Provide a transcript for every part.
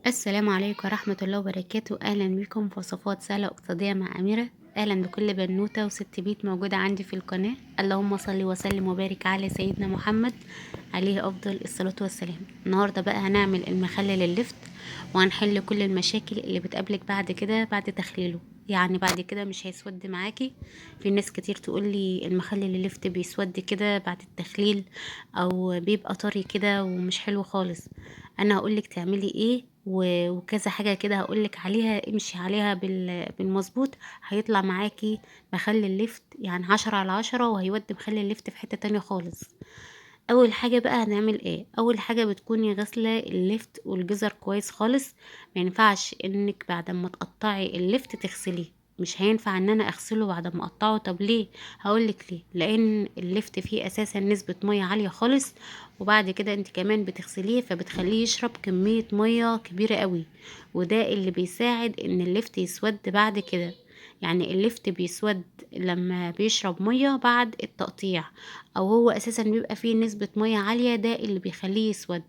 السلام عليكم ورحمة الله وبركاته. أهلا بكم في وصفات سهلة واقتصادية مع أميرة. أهلا بكل بنوتة وست بيت موجودة عندي في القناة. اللهم صل وسلم وبارك على سيدنا محمد عليه أفضل الصلاة والسلام. النهاردة بقى هنعمل المخلل اللفت، وهنحل كل المشاكل اللي بتقابلك بعد كده بعد تخليله، يعني بعد كده مش هيسود معاكي. في ناس كتير تقول لي المخلل اللفت بيسود كده بعد التخليل او بيبقى طري كده ومش حلو خالص. انا هقولك تعملي ايه وكذا حاجة كده هقولك عليها، امشي عليها بالمظبوط، هيطلع معاكي مخلل لفت يعني 10 على 10، وهيودي مخلل لفت في حتة تانية خالص. اول حاجة بقى هنعمل ايه؟ اول حاجة بتكوني غاسلة اللفت والجزر كويس خالص. ما ينفعش انك بعد ما تقطعي اللفت تغسليه، مش هينفع ان انا اغسله بعد ما اقطعه. طب ليه؟ هقولك ليه. لان اللفت فيه اساسا نسبة مية عالية خالص، وبعد كده انت كمان بتغسليه فبتخليه يشرب كمية مية كبيرة قوي، وده اللي بيساعد ان اللفت يسود بعد كده. يعني اللفت بيسود لما بيشرب مية بعد التقطيع، او هو اساسا بيبقى فيه نسبة مية عالية، ده اللي بيخليه يسود.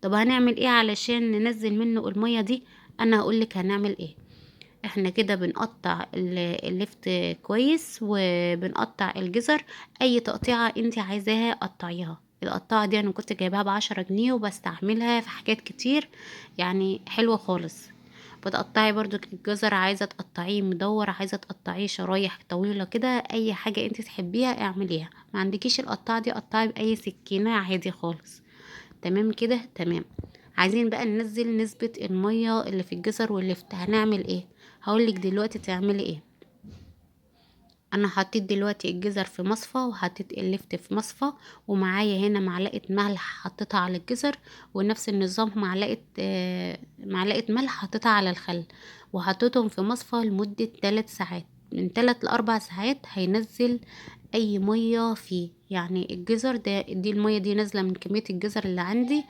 طب هنعمل ايه علشان ننزل منه المية دي؟ انا هقولك هنعمل ايه. احنا كده بنقطع اللفت كويس، وبنقطع الجزر اي تقطيعة انت عايزاها قطعيها. القطاعة دي انا كنت جايباها ب10 جنيه وبستعملها في حاجات كتير، يعني حلوة خالص. بتقطعي برضو الجزر، عايزة تقطعيه مدور، عايزة تقطعيه شرايح طويلة كده، اي حاجة انت تحبيها اعمليها. ما عندكيش القطاعة دي قطعي باي سكينة عادي خالص. تمام كده؟ تمام. عايزين بقى ننزل نسبة المية اللي في الجزر واللفت، هنعمل ايه؟ هقولك دلوقتي تعملي ايه. انا حطيت دلوقتي الجزر في مصفى، وحطيت اللفت في مصفى، ومعايا هنا معلقة ملح حطيتها على الجزر، ونفس النظام معلقة ملح حطيتها على الخل، وحطيتهم في مصفى لمدة 3 ساعات. من 3 ل4 ساعات هينزل اي مية فيه. يعني الجزر ده، دي المية دي نازلة من كمية الجزر اللي عندي،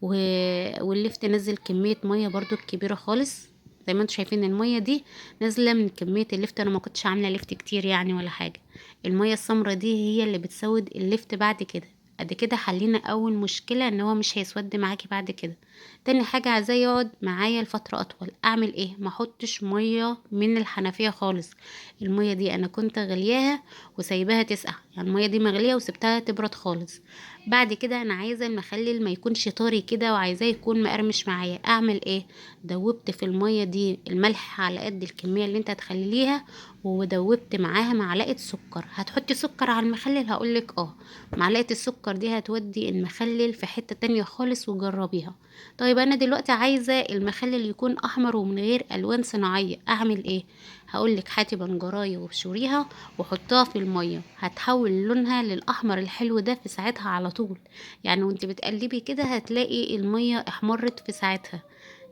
واللفت نزل كمية مية برضو كبيرة خالص. زي ما انتم شايفين المية دي نازلة من كمية اللفت، انا ما كنتش عاملة لفت كتير يعني ولا حاجة. المية السمرة دي هي اللي بتسود اللفت بعد كده. قد كده حلينا اول مشكلة ان هو مش هيسود معاكي بعد كده. تاني حاجة عايزاه يقعد معايا لفترة اطول، اعمل ايه؟ ما احطش مية من الحنفية خالص. المية دي انا كنت غلياها وسايباها تسقع، يعني المية دي مغلية وسبتها تبرد خالص. بعد كده انا عايزة المخلل ما يكونش طري كده، وعايزاه يكون مقرمش معايا. اعمل ايه؟ دوبت في المية دي الملح على قد الكمية اللي انت هتخليها، ودوبت معاها معلقة سكر. هتحطي سكر على المخلل؟ هقولك معلقة السكر دي هتودي المخلل في حتة تانية خالص، وجربيها. طيب انا دلوقتي عايزة المخلل يكون احمر ومن غير الوان صناعية، اعمل ايه؟ هقولك هاتي بنجرايه وابشريها وحطها في المية، هتحول لونها للاحمر الحلو ده في ساعتها على طول. يعني وانت بتقلبي كده هتلاقي المية احمرت في ساعتها،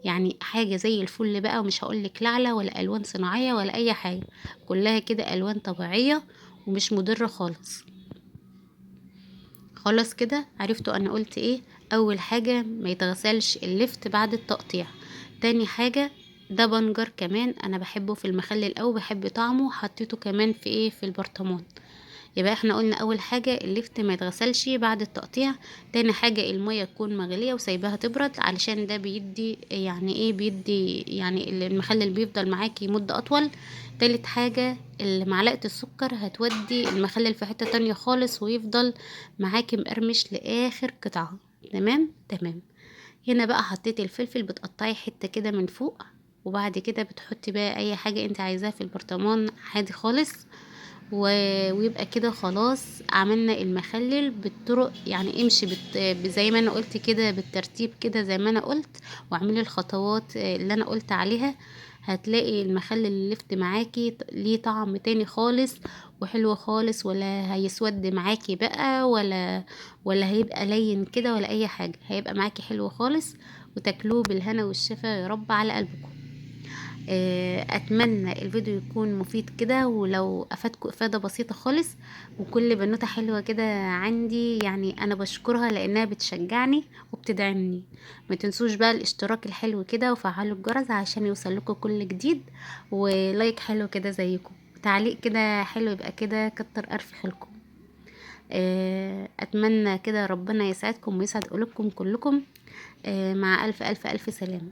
يعني حاجة زي الفل بقى. ومش هقولك لعلة ولا الوان صناعية ولا اي حاجة، كلها كده الوان طبيعية ومش مضرة خالص. خلاص كده عرفتوا انا قلت ايه. اول حاجة ما يتغسلش اللفت بعد التقطيع. تاني حاجة ده بنجر كمان انا بحبه في المخلل قوي، بحب طعمه، حطيته كمان في ايه؟ في البرطمان. يبقى احنا قلنا اول حاجة اللفت ما يتغسلش بعد التقطيع. تاني حاجة المية تكون مغلية وسايباها تبرد، علشان ده بيدي يعني ايه؟ بيدي يعني المخلل بيفضل معاكي مدة اطول. تالت حاجة معلقة السكر هتودي المخلل في حتة تانية خالص، ويفضل معاكي مقرمش لآخر قطعة. تمام؟ تمام. هنا بقى حطيت الفلفل، بتقطعي حتة كده من فوق، وبعد كده بتحطي بقى اي حاجة انت عايزاها في البرطمان عادي خالص. ويبقى كده خلاص عملنا المخلل بالطرق، يعني امشي زي ما انا قلت كده بالترتيب كده زي ما انا قلت، واعملي الخطوات اللي انا قلت عليها، هتلاقي المخلل اللي لفت معاكي ليه طعم تاني خالص وحلو خالص، ولا هيسود معاكي بقى ولا هيبقى لين كده ولا اي حاجة، هيبقى معاكي حلو خالص، وتاكلوه بالهنا والشفا يا رب على قلبكم. اتمنى الفيديو يكون مفيد كده، ولو افادكم افاده بسيطه خالص. وكل بنوته حلوه كده عندي يعني انا بشكرها لانها بتشجعني وبتدعمني. ما تنسوش بقى الاشتراك الحلو كده، وفعلوا الجرس عشان يوصل لكم كل جديد، و like حلو كده زيكم، وتعليق كده حلو، يبقى كده كتر الف خيركم. اتمنى كده ربنا يسعدكم ويسعد قلوبكم كلكم. مع الف الف الف سلامه.